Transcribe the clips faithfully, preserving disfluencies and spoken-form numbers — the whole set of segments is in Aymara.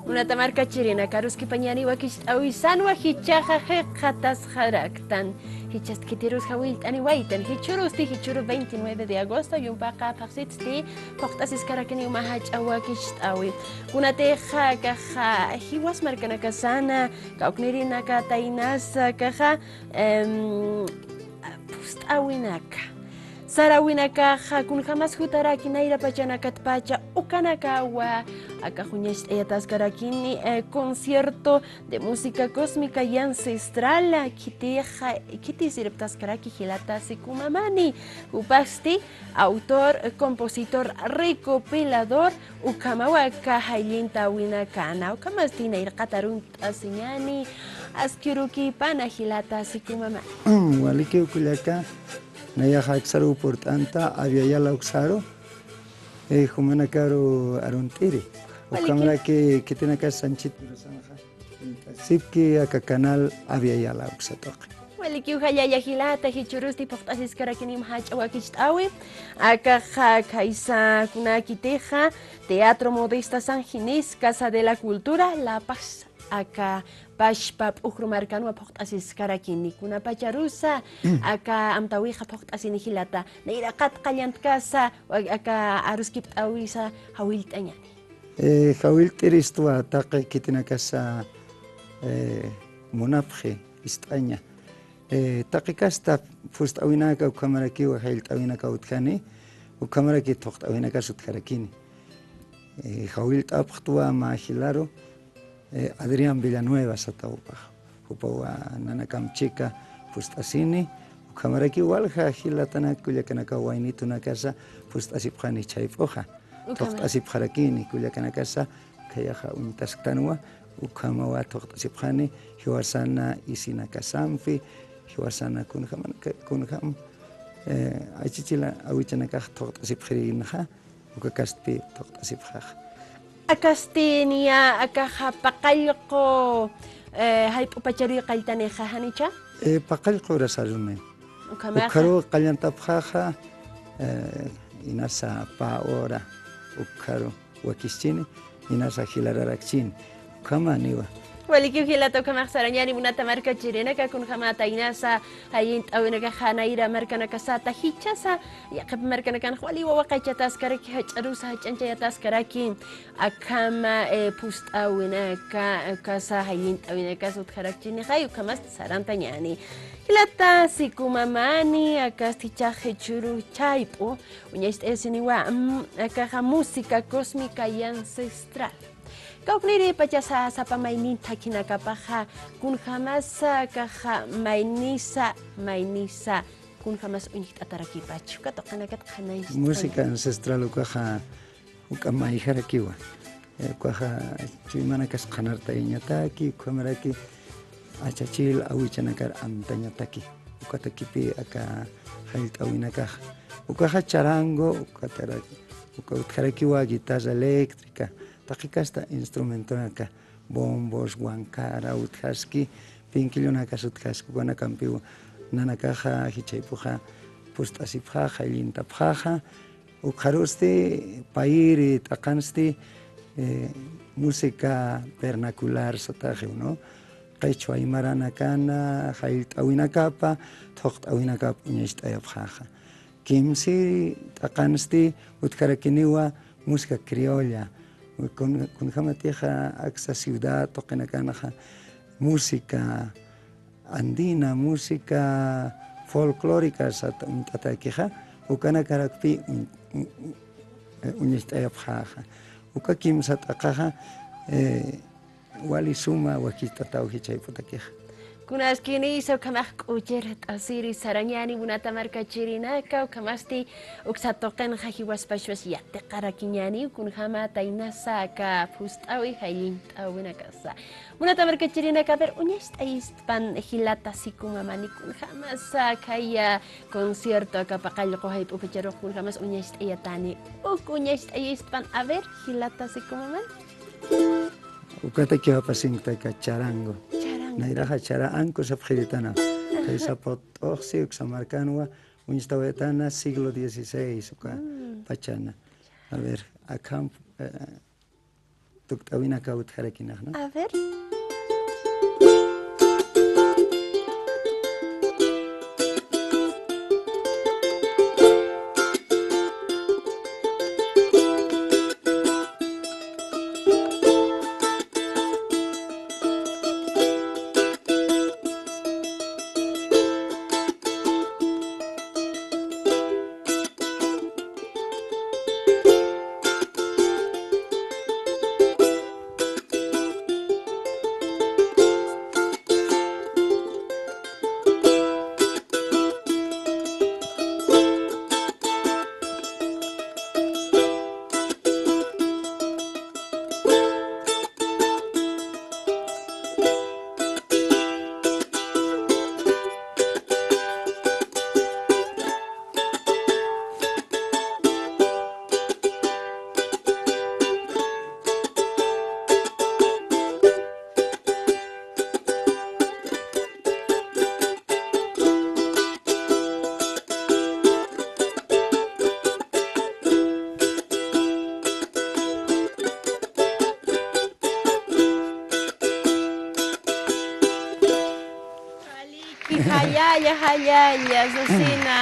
Munata markachirinaka, aruskipañäni wakicht'äwisanwa jichhaxa jikxatasxaraktan. Jichhasti khitirus jawillt'aniwaytan, jichhürusti jichhüru veintinueve de agosto, yumpaqa phaxsitsti phuqt'asiskarakiniw mä jach'a wakicht'äwi. Kunatixa akaxa jiwas markanakasana, kawknirinaka taynasa akaxa, em, phust'äwinaka. Saräwinakaxa kunjamas jutaraki nayra pachanakatpacha ukanakawa akax uñacht'ayataskarakini, eh, concierto de música cósmica y ancestral, khitixa, khiti sirptaskaraki jilata sikumamani, jupasti autor, compositor, recopilador, ukhamawa aka jayllint'äwinakana, ukhamasti nayraqat arunt'asiñäni, askirukipana jilata sikumamani. Walikiw kullaka, nayaxa aksaruw purt'anta, Abya Yala uksaru, eh, jumanakaru arunt'iri. Waliki. Ukhamaraki khitinakas sanchit. Sipki aka canal Abya Yala uksa tuqi. Walikiw jallalla jilata, jichhürusti phuqt'asiskarakinim jach'a wakicht'äwi. Akaxa khaysa kunakitixa Teatro Modesta San Ginés, Casa de la Cultura, La Paz. Aka pachpa p'uxru markanwa phuqt'asiskarakini. Kunapacharusa aka amtäwixa phuqt'asini jilata. Nayraqat qallantkasa, wa-, aka aruskipt'äwisa jawillt'añäni. Eh, jawillt'iristwa taqi khitinakasa, eh, munapxi ist'aña. Eh, taqi kasta phust'äwinaka ukhamarakiwa jayllt'äwinaka utjani, ukhamaraki thuqt'äwinakas utjarakini. Eh, jawillt'apxtwa mä jilaru, eh, Adrián Villanueva sataw jupax. Jupawa nanakamp chika phust'asini, ukhamaraki walja jilatanak kullakanakaw waynitunakasa phust'asipxani chhayp'uxa. Ukhamaraki. Thuqt'asipxarakini kullakanakasa, khayaxa uñtasktanwa, ukhamawa thuqt'asipxani, jiwasana isinakasampi, jiwasana kunjam, kunjam, eh, achichila awichanakax thuqt'asipxirinxa, uka kastpi thuqt'asipxaxa. Akasti niya akaxa paqallqu, eh, jayp'u pacharuy qalltanixa, ¿janicha? Eh, paqallqu urasaruni. Ukhamaxa. Ukharu qallantapxaxa, eh, inasa pä hora, ukharu wakischini, inasa jilararakchini. Ukhamaniwa. Walikiw jilata, ukhamax sarañäni munata markachirinaka, kunjamat aynasa jayllint'äwinakaxa nayra markanakasata jichhasa, yaqhip markanakanax wali wawaqachataskaraki, jach'arusa jach'anchayataskaraki, akhama, eh, phust'äwinaka, ukasa jayllint'äwinakas utjarakchinixay, ukhamasti sarantañäni. Jilata sikumamani, akasti jichhax jichhüru chhayp'u uñacht'ayasiniwa, mm, akaxa música cósmica y ancestral. Kawknirïpachasa sapa maynin thakhinakapaxa, kunjamasa akaxa maynisa, maynisa, kunjamas uñjt'atarakipach. Uka tuqinakat qhanaysta. Música ancestral ukaxa, uka mayjarakiwa. Eh, ukaxa chuymanakas qhanartayañataki, ukhamaraki achachil awichanakar amtañataki. Ukatakipi aka jayllt'äwinakaxa. Ukaxa charango, ukatara-, uka utjarakiwa guitarra eléctrica, taqi kasta instrumentonaka, bombos, wankara utjaski, pinkillunakas utjaski, ukanakampiw nanakaxa jichhayp'uxa phust'asipxaxa, jayllintapxaxa, ukxarusti payiri t'aqansti, eh, música vernacular sataxiw, ¿no? Qechwa aymaranakana jayllt'äwinakapa, thuqt'äwinakap uñacht'ayapxaxa. Kimsi t'aqansti utjarakiniwa música criolla. Kun-, kunjamatixa aksa ciudad tuqinakanxa música andina, música folclórica sat uñt'atakixa, ukanakarakpi uñ-, uñ-, uñ-, eh, uñacht'ayapxäxa. Uka kimsa t'aqaxa, eh, wali suma wakicht'ataw jichhayp'utakixa. Kunaskinisa ukhamax k'uchirt'asiri sarañäni munata markachirinaka, ukhamasti uksa tuqinxa jiwaspachwas yatiqarakiñäni, kunjamat aynasa aka phust'äwi jayllint'äwinakasa. Munata markachirinaka, a ver, uñacht'ayistpan jilata sikumamani, kunjamasa khaya concierto aka paqallqu jayp'u pacharux kunjamas uñacht'ayatani. Uk uñacht'ayistpan, a ver, jilata sikumamani. Ukatakiw apasinkta aka charango. Charango. Nayraxa chara anku sapxiritana. Ajá. Kay sapa t'uxsi uksa markanwa uñstawayatana siglo dieciséis uka pachana. A ver, akham, eh, tukt'äwinakaw utjarakïnxa, ¿no? A ver. Jallalla, jallalla, Susina.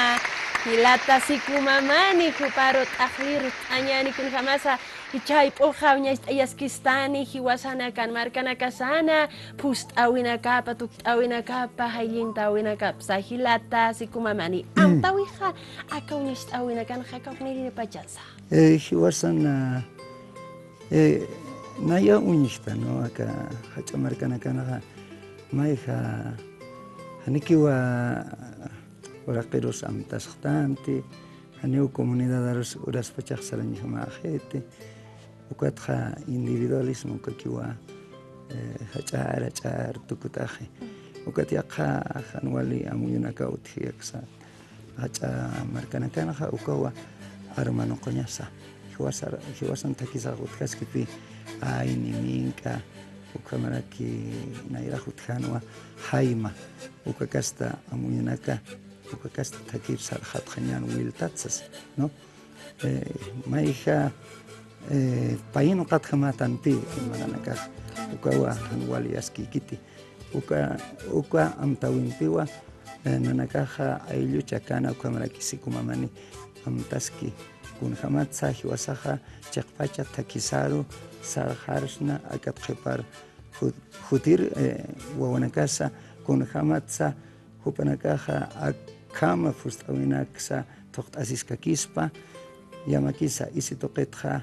Jilata Sikumamani, juparu t'aqlirt'añäni kunjamasa, jichhayp'uxa uñacht'ayaskistani, jiwasanakan markanakasana, phust'äwinakapa, tukt'äwinakapa, jayllint'äwinakapsa, jilata Sikumamani. Mm. Amtäwixa, aka uñacht'äwinakanxa, kawknïrinipachasa. Eh, jiwasan, eh, naya uñjta, ¿no? Aka jach'a markanakanxa, mayja, janikiwa uraqirus amtasxtanti, janiw comunidadarus uraspachax sarañjamäxiti, ukatxa individualismo ukakiwa, eh, jach'ar, jach'ar tukutaxi. Ukat yaqha jan wali amuyunakaw utji aksa jach'a markanakanxa ukawa armanuqañasa. Jiwasa, jiwasan thakisax utjaskipï, ayni, mink'a, ukhamaraki nayrax utjänwa, jayma, uka kasta amuyunaka, uka kasta thakir sarxatxañän wiltatsas, ¿no? Eh, mayja, eh, payin uqatjamätanpï, hermananakax, ukawa jan wali askïkiti. Uka, uka amtäwimpiwa, eh, nanakaxa ayllu chakana ukhamaraki Sikumamani amtaski, kunjamatsa jiwasaxa chiqpacha thakhisaru sarxarsna akat qhipar jut-, jutir, eh, wawanakasa kunjamatsa jupanakaxa akhama phust'äwinaksa thuqt'asiskakispa, yamakisa isi tuqitxa,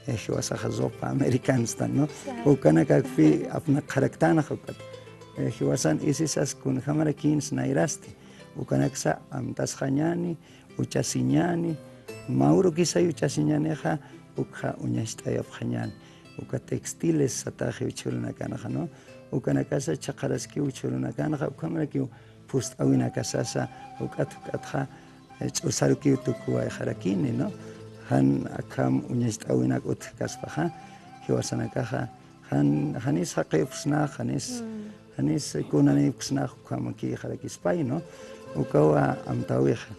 eh, jiwasaxa ropa americanstan, ¿no? Claro. Ukanakakpï apnaqxaraktanxa ukat. Eh, jiwasan isi sas kunjamarakïns nayrasti. Ukanaksa amtasxañäni, uchasiñäni, mä urukisay uchasiñänixa, ukxa uñacht'ayapxañäni. Uka textiles sataxi jichhürunakanxa, ¿no? Ukanakasa chiqaraskiw jichhürunakanxa, ukhamarakiw phust'äwinakasasa, juk'at juk'atxa, eh, ch'usarukiw tukuwayxarakini, ¿no? Jan akham uñacht'äwinak utjkaspaxa, jiwasanakaxa, jan, janis jaqipksnax, janis, janis kunanipksnax, ukhamakïxarakispay, ¿no? Ukawa amtäwixa.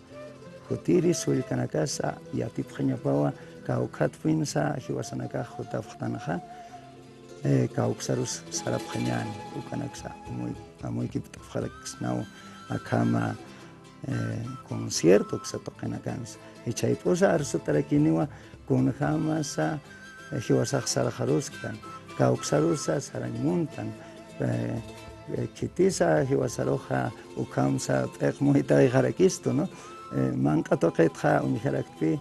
Jutiri sullkanakasa, yatipxañapawa, kawkhatpinsa, jiwasanakax jutapxtanxa, eh, kawksarus sarapxañäni, ukanaksa, amuy, amuykipt'apxaraksnaw, akhama, eh, concierto uksa tuqinakansa. Jichhayp'usa arsutarakiniwa kunjamasa, eh, jiwasax sarxaruskan, kawksarusa sarañ muntan, eh, eh, khitisa jiwasaruxa ukhamsa p'iq muyt'ayxarakistu, ¿no? Eh, manq'a tuqitxa uñjaraktpï,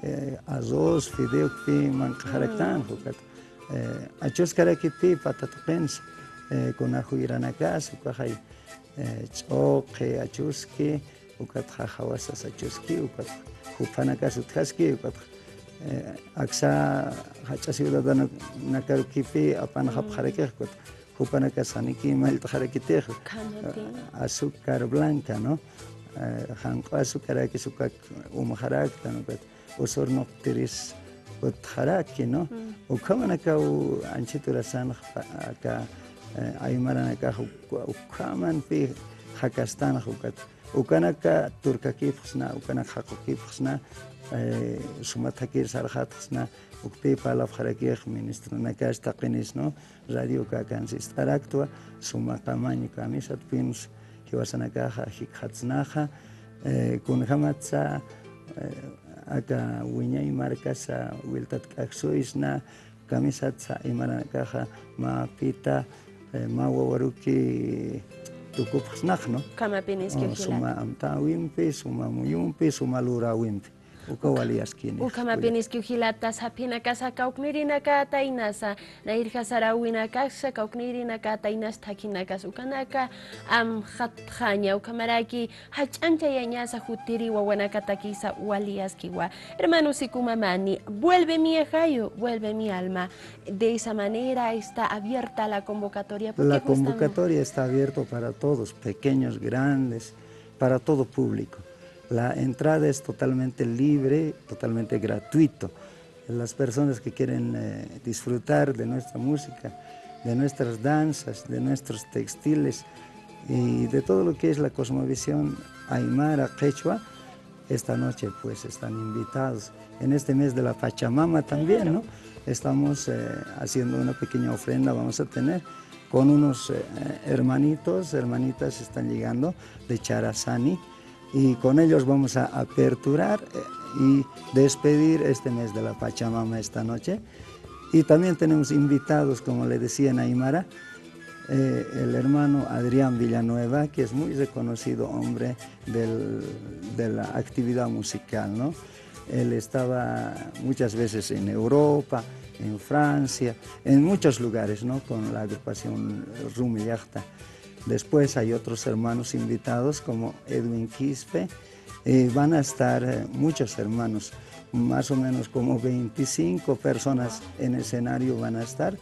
eh, arroz, fideokpï manq'axaraktan, ukat, eh, achuskarakitpï pata tuqinsa, eh, kuna juyranakas, ukaxay, eh, ch'uqi achuski, ukatxa jawasas achuski, ukatxa juphanakas utjaski, ukatxa, eh, aksa jach'a ciudadanonakarukipï apanxapxarakix, ukatxa jupanakas janiki mallt'xarakitix, azúcar blanca, ¿no? Eh, janq'u azúcarakis ukak umxaraktan, ukatxa usurnuqtiris utjaraki, ¿no? Ukhamanakaw anchhit urasanxa aka, eh, aymaranakax uk-, ukhamanpï jakastanxa ukat. Ukanaka turkakipxsna, ukanak jaqukipxsna, eh, suma thakir sarxatxsna, ukpi parlapxarakix ministranakas taqinis, ¿no? Radio Kakan sist'araktwa, suma tamaño kamisatpïnus jiwasanakaxa jikxatsnaxa, eh, kunjamatsa, eh, aka wiñay markasa wiltatk'aksuyisna, kamisatsa imaranakaxa mä pita, eh, mä wawaruki tukupxsnax, ¿no? Ukhamapinis, oh, jilat. Suma amtäwimpi, suma muyumpi, suma luräwimpi. Uka wali askini. Ukhamapinis, jilata, sapxinakasa kawknïrinakata inasa, nayrja saräwinakasa kawknïrinakata inas thakhinakasa ukanaka amxatxaña, ukhamaraki jach'añchayañasa jutiri wawanakatakisa wali askiwa. Hermano Sikumamani, vuelve mi ajayu, vuelve mi alma. De esa manera está abierta la convocatoria. ¿Por qué justamente? La convocatoria está abierto para todos, pequeños, grandes, para todo público. La entrada es totalmente libre, totalmente gratuito. Las personas que quieren, eh, disfrutar de nuestra música, de nuestras danzas, de nuestros textiles y de todo lo que es la cosmovisión aymara, quechua, esta noche, pues, están invitados. En este mes de la Pachamama también, ¿no? Claro. Estamos, eh, haciendo una pequeña ofrenda, vamos a tener con unos, eh, hermanitos, hermanitas están llegando de Charazani, y con ellos vamos a aperturar, eh, y despedir este mes de la Pachamama esta noche. Y también tenemos invitados, como le decía en aymara, eh, el hermano Adrián Villanueva, que es muy reconocido hombre del, de la actividad musical, ¿no? Él estaba muchas veces en Europa, en Francia, en muchos lugares, ¿no? Con la agrupación Rumi Llaqta. Después hay otros hermanos invitados como Edwin Quispe. Eh, van a estar, eh, muchos hermanos, más o menos como veinticinco personas en escenario van a estar, eh,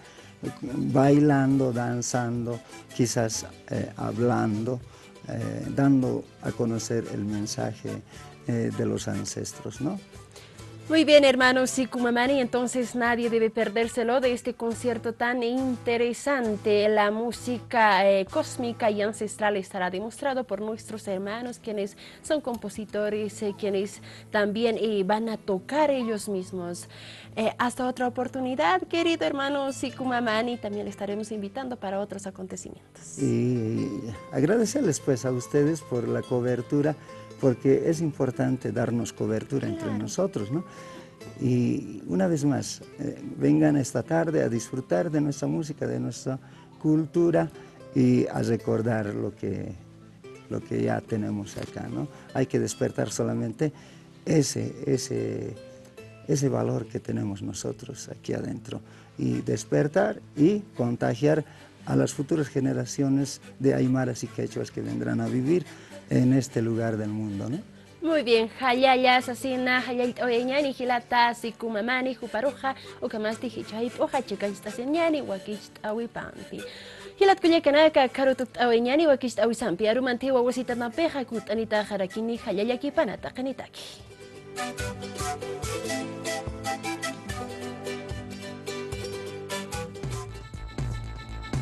bailando, danzando, quizás, eh, hablando, eh, dando a conocer el mensaje, eh, de los ancestros, ¿no? Muy bien, hermano Sikumamani, entonces nadie debe perdérselo de este concierto tan interesante. La música, eh, cósmica y ancestral estará demostrado por nuestros hermanos, quienes son compositores, eh, quienes también, eh, van a tocar ellos mismos. Eh, hasta otra oportunidad, querido hermano Sikumamani, también le estaremos invitando para otros acontecimientos. Y agradecerles, pues, a ustedes por la cobertura, porque es importante darnos cobertura entre nosotros, ¿no? Claro. Y una vez más, eh, vengan esta tarde a disfrutar de nuestra música, de nuestra cultura y a recordar lo que, lo que ya tenemos acá, ¿no? Hay que despertar solamente ese, ese, ese valor que tenemos nosotros aquí adentro y despertar y contagiar a las futuras generaciones de aymaras y quechuas que vendrán a vivir en este lugar del mundo, ¿no? Muy bien, jallalla sasina, jallallt'awayañäni jilata Sikumamani, juparuxa ukhamasti jichha jayp'uxa chikancht'asiñäni wakicht'awipampi. Jilat kullakanaka, karutukt'awayañäni wakicht'awisampi, arumanti wawasitamampixa kutt'anitaxarakini jallallakipana taqinitaki.